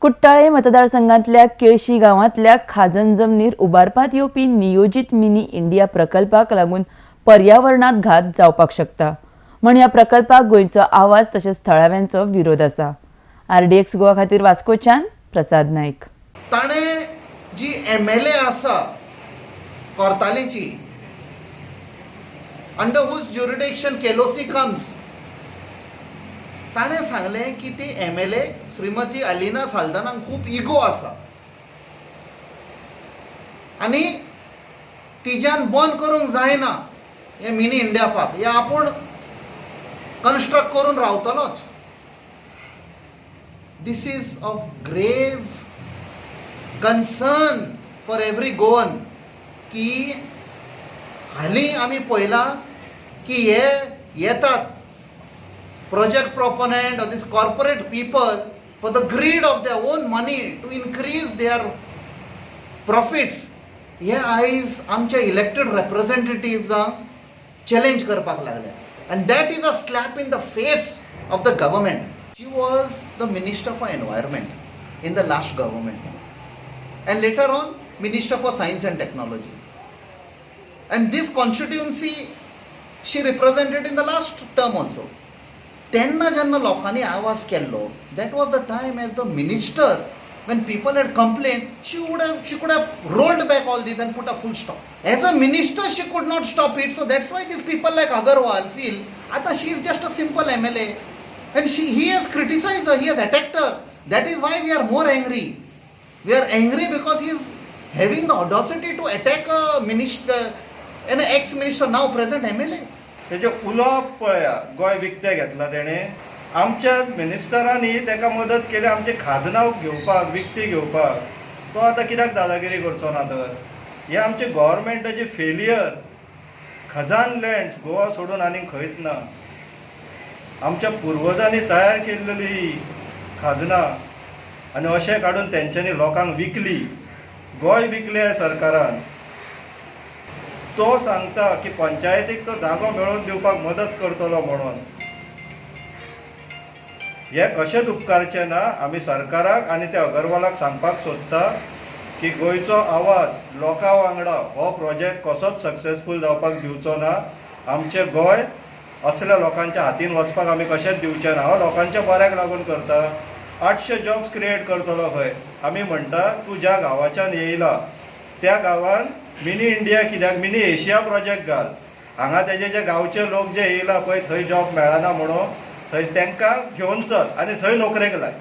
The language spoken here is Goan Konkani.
कुट्टाळे मतदारसंघातल्या केळशी गांवांतल्या खाजन जमनीर उबारपात येवपी नियोजीत मिनी इंडिया प्रकल्पाक लागून पर्यावरणात घात जावपाक शकता म्हण ह्या प्रकल्पाक गोंयचो आवाज तशेंच थळाव्यांचो विरोध आसा. आरडीएक्स गोवा खातीर वास्कोच्यान प्रसाद नायक. ताणें जी एमएलए आसा कोर्तालीची, under whose jurisdiction Quelossim comes, ताणें सांगलें की ती एमएलए श्रीमती अलिना साल्दानाक खूब इगो आसा आनी तिज्यान बंद करूंक जायना हें मिनी इंडिया पार्क, हें आपूण कन्स्ट्रक्ट करून रावतलोच. This is of grave concern for every Goan की हालीं आमी पळयलां की हे येतात project proponent or this corporate people for the greed of their own money to increase their profits. हे आयज आमच्या इलेक्टेड रेप्रेझेंटेटिव्जांक चॅलेंज करपाक लागले and that is a slap in the face of the government. She was the minister for environment in the last government and later on minister for science and technology, and this constituency she represented in the last term also. तेन्ना जेन्ना लोकांनी आवाज केल्लो, that was the time as the minister when people had complain, she could have rolled back all this and put a full stop. As a minister she could not stop it, so that's why these people like Agarwal feel आतां she is just a simple MLA and she he has criticized her, he has attacked her. That is why we are more angry. We are angry because he is having the audacity to attack a minister, an ex-minister, now present MLA. तेजें उलोवप पळया, गोंय विकतें घेतलां तेणें. आमच्या मिनिस्टरांनी ताका मदत केली आमची खाजनां घेवपाक, विकती घेवपाक. तो आतां कित्याक दादागिरी करचो ना तर? हें आमचें गोवोरमेंटाचें फेलियर. खजान लँड्स गोवा सोडून आनीक खंयच ना. आमच्या पुर्वजांनी तयार केल्लेली ही खाजनां आनी अशें काडून तेंच्यांनी लोकांक विकली. गोंय विकलें सरकारान. तो सांगता की पंचायतीक तो जागो मेळोवन दिवपाक मदत करतलो म्हणून. हें कशेंच उपकारचें ना. आमी सरकाराक आनी त्या अगरवालाक सांगपाक सोदता की गोंयचो आवाज लोकां वांगडा हो प्रोजेक्ट कसोच सक्सेसफूल जावपाक दिवचो ना. आमचें गोंय असल्या लोकांच्या हातीन वचपाक आमी कशेंच दिवचें ना. हो लोकांच्या बऱ्याक लागून करता. 800 जॉब्स क्रिएट करतलो खंय. आमी म्हणटा तूं ज्या गांवाच्यान येयला त्या गांवान मिनी इंडिया कित्याक, मिनी एशिया प्रोजेक्ट घाल. हांगा तेजे जे गांवचे लोक जे येयला पळय थंय जॉब मेळना म्हणून थंय तांकां घेवन चल आनी थंय नोकरेक लाय.